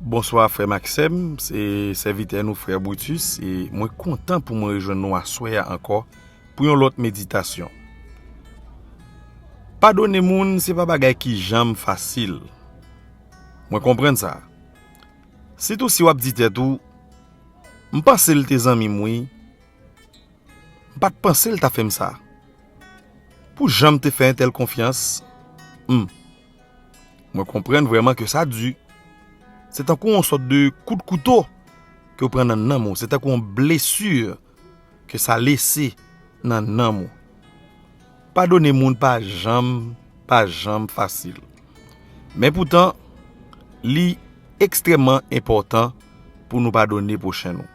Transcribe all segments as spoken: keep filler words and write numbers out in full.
Bonswa frè m ak sè m, se sèvitè nou frè Brutus, e mwen kontan pou mwen rejwenn nou aswè a ankò pou yon lòt meditasyon. Padone moun se pa bagay ki janm fasil. Mwen konprann sa. Sitou si w ap di tèt ou, "M panse l te zanmi m wi. M pa t panse l ta fè m sa. Pou jan m te fè entèl konfyans, hmm." Mwen konprann vrèman ke sa di. Se tankou yon sòt de kout kouto ke w pran nan nanm ou. Se tankou yon blesi ke sa lese nan nanm ou. Padone moun pa janm, pa janm fasil. Men poutan, li ekstrèmman enpòtan pou nou padone pwochen nou.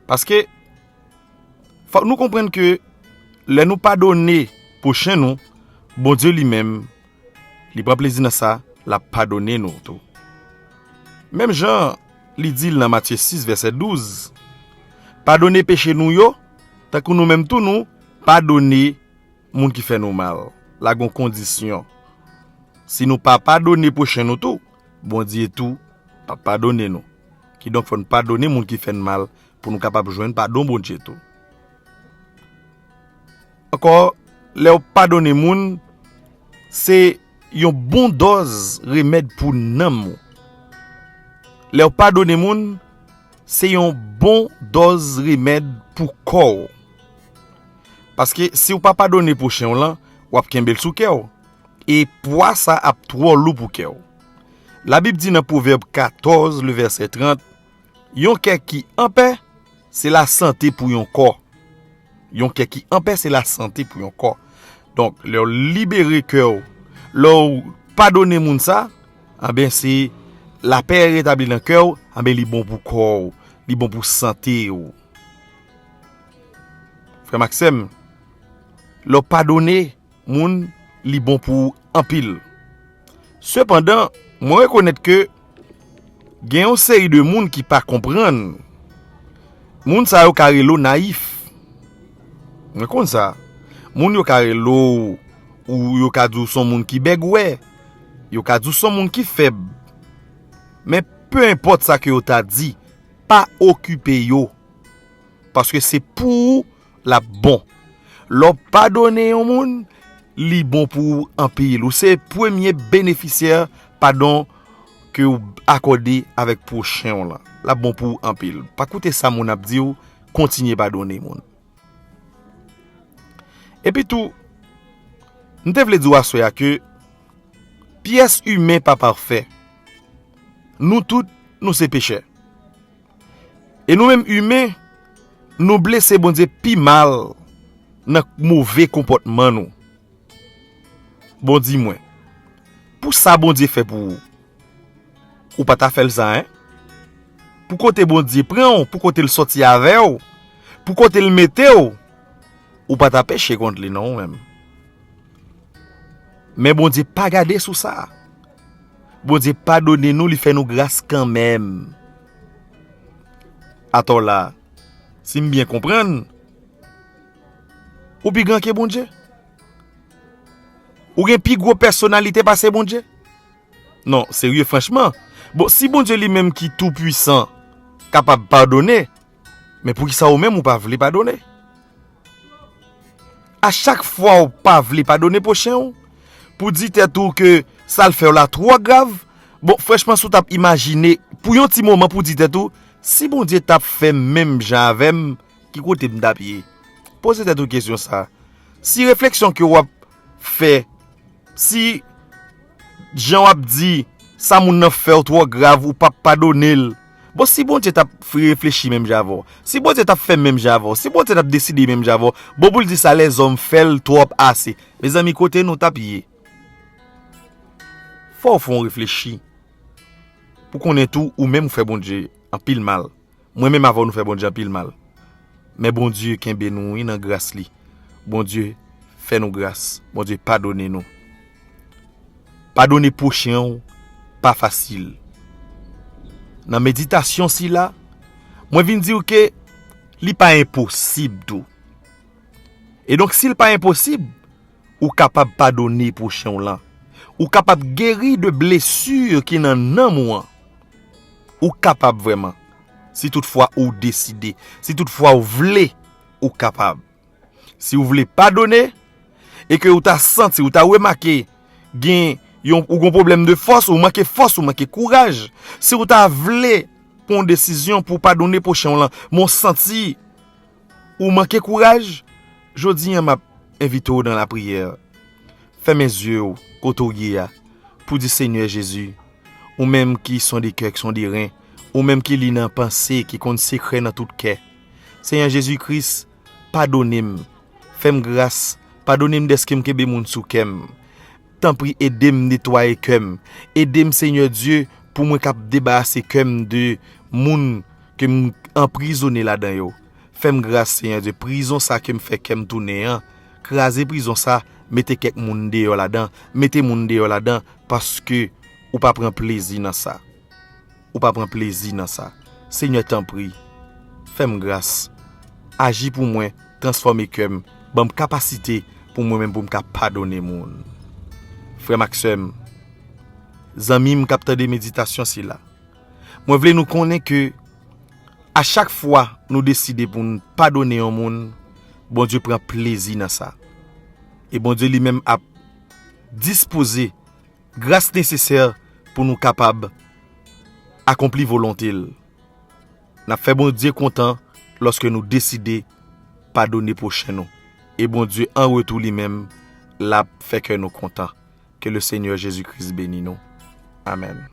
Paske, fòk nou konprann ke lè nou padone pwochen nou, Bondye li menm, li pran plezi nan sa, l ap padone nou tou. Menm jan li di l nan Matye sis, vèsè douz, "Padone peche nou yo, tankou nou menm tou nou padone moun ki fè nou mal." La gen yon kondisyon. Si nou pa padone pwochen nou tou, Bondye tou p ap padone nou. Kidonk, fò n padone moun ki fè n mal pou nou kapab jwenn padon Bondye tou. Ankò, lè w padone moun, se yon bon dòz remèd pou nanm ou. Lè w padone moun, se yon bon dòz remèd pou kò w. Paske si w pa padone pwochen w lan, w ap kenbe l sou kè w. E pwa sa ap twò lou pou kè w. Labib di nan Pwovèb katòz, le vèsè trant, "Yon kè ki anpè, se lasante pou yon kò." Yon kè ki anpè, se lasante pou yon kò. Donk, lè w libere kè w, lè w padone moun sa, anben, se lapè retabli nan kè w, anben, li bon pou kò w, li bon pou sante w. Frè m ak sè m, lè w padone moun, li bon pou ou anpil. Sepandan, mwen rekonèt ke gen yon seri de moun ki pa konprann. Moun sa yo ka rele w nayif. Mwen konn sa. Moun yo ka rele w, ou yo ka di w s on moun ki bègwè. Yo ka di w s on moun ki fèb. Men pe enpòt sa ke yo ta di, pa okipe yo. Paske se pou ou l ap bon. Lè w padone yon moun, li bon pou ou anpil. Ou se premye benefisyè padon ke w akòde avèk pwochen w lan. L ap bon pou ou anpil. Pa koute sa moun ap di w, kontinye padone moun. Epi tou, m te vle di w aswè a ke pyès imen pa pafè. Nou tout, nou se pechè. E nou menm imen, nou blese Bondye pi mal nan move konpòtman nou. Bon, di mwen, pou sa Bondye fè pou ou, ou pa ta fè l sa, en? Pou kote Bondye pran w, pou kote l sòti avè w, pou kote l mete w, ou pa ta peche kont li non, ou menm. Men Bondye pa gade sou sa. Bondye padone nou, li fè nou gras kanmenm. Atò la, si m byen konprann, ou pi gran ke Bondye? Ou gen pi gwo pèsonalite pase Bondye? Non, serye, franchman. Bon, si Bondye li menm ki tou pwisan kapab padone, men poukisa ou menm ou pa vle padone? A chak fwa ou pa vle padone pwochen w, pou di tèt ou ke sa l fè w la twò grav, bon, franchman, si w t ap imajine pou yon ti moman pou di tèt ou, "Si Bondye t ap fè menm jan avè m, ki kote m t ap ye?" Poze tèt ou kesyon sa a. Si refleksyon ke w ap fè, si jan w ap di sa moun nan fè w twò grav, ou p ap padone l. Bon, si Bondye t ap reflechi menm jan avè w, si Bondye t ap fè menm jan avè w, si Bondye t ap deside menm jan avè w, bon, pou l di sa, lèzòm fè l twòp ase. Mezanmi, kote nou t ap ye? Fò w fè w reflechi pou konnen tou, ou menm ou fè Bondye anpil mal. Mwen menm avè w nou fè Bondye anpil mal. Men Bondye kenbe nou, wi, nan gras li. Bondye fè nou gras. Bondye padone nou. Padone pwochen w pa fasil. Nan meditasyon sila, mwen vin di w ke li pa enposib tou. E donk, si l pa enposib, ou kapab padone pwochen w lan. Ou kapab geri de blesi ki nan nanm ou an. Ou kapab vrèman. Si toutfwa ou deside, si toutfwa ou vle, ou kapab. Si ou vle padone, e ke ou ta santi, ou ta remake gen yon, ou gon pwoblèm de fòs, ou manke fòs, ou manke kouraj, si ou ta vle pran yon desizyon pou w padone pwochen w lan, men w santi ou manke kouraj, jodi a m ap envite w nan lapriyè. Fèmen zye w kote w ye a, pou di, Senyè Jezi, ou menm ki sonde kè, ki sonde ren, ou menm ki li nan panse, ki konn sekrè nan tout kè. Senyè Jezi Kris, padone m. Fè m gras. Padone m dèske m kenbe moun sou kè m. Tanpri, ede m netwaye kè m. Ede m, Senyè Dye, pou mwen kab debarase kè m de moun ke m anprizone ladan yo. Fè m gras, Senyè Dye, prizon sa ke m fè kè m tounen an, kraze prizon sa, mete kèk moun deyò ladan, mete moun deyò ladan, paske ou pa pran plezi nan sa. Ou pa pran plezi nan sa. Senyè, tanpri, fè m gras. Aji pou mwen, transfòme kè m, ban m kapasite pou mwen menm pou m ka padone moun. Frè m ak sè m, zanmi m k ap tande meditasyon sila, mwen vle nou konnen ke a chak fwa nou deside pou n padone yon moun, Bondye pran plezi nan sa. E Bondye li menm ap dispoze gras nesesè pou nou kapab akonpli volonte l. N ap fè Bondye kontan lòske nou deside padone pwochen nou. E Bondye, an retou, li menm, l ap fè kè nou kontan. Ke le Senyè Jezi Kris beni nou. Amèn.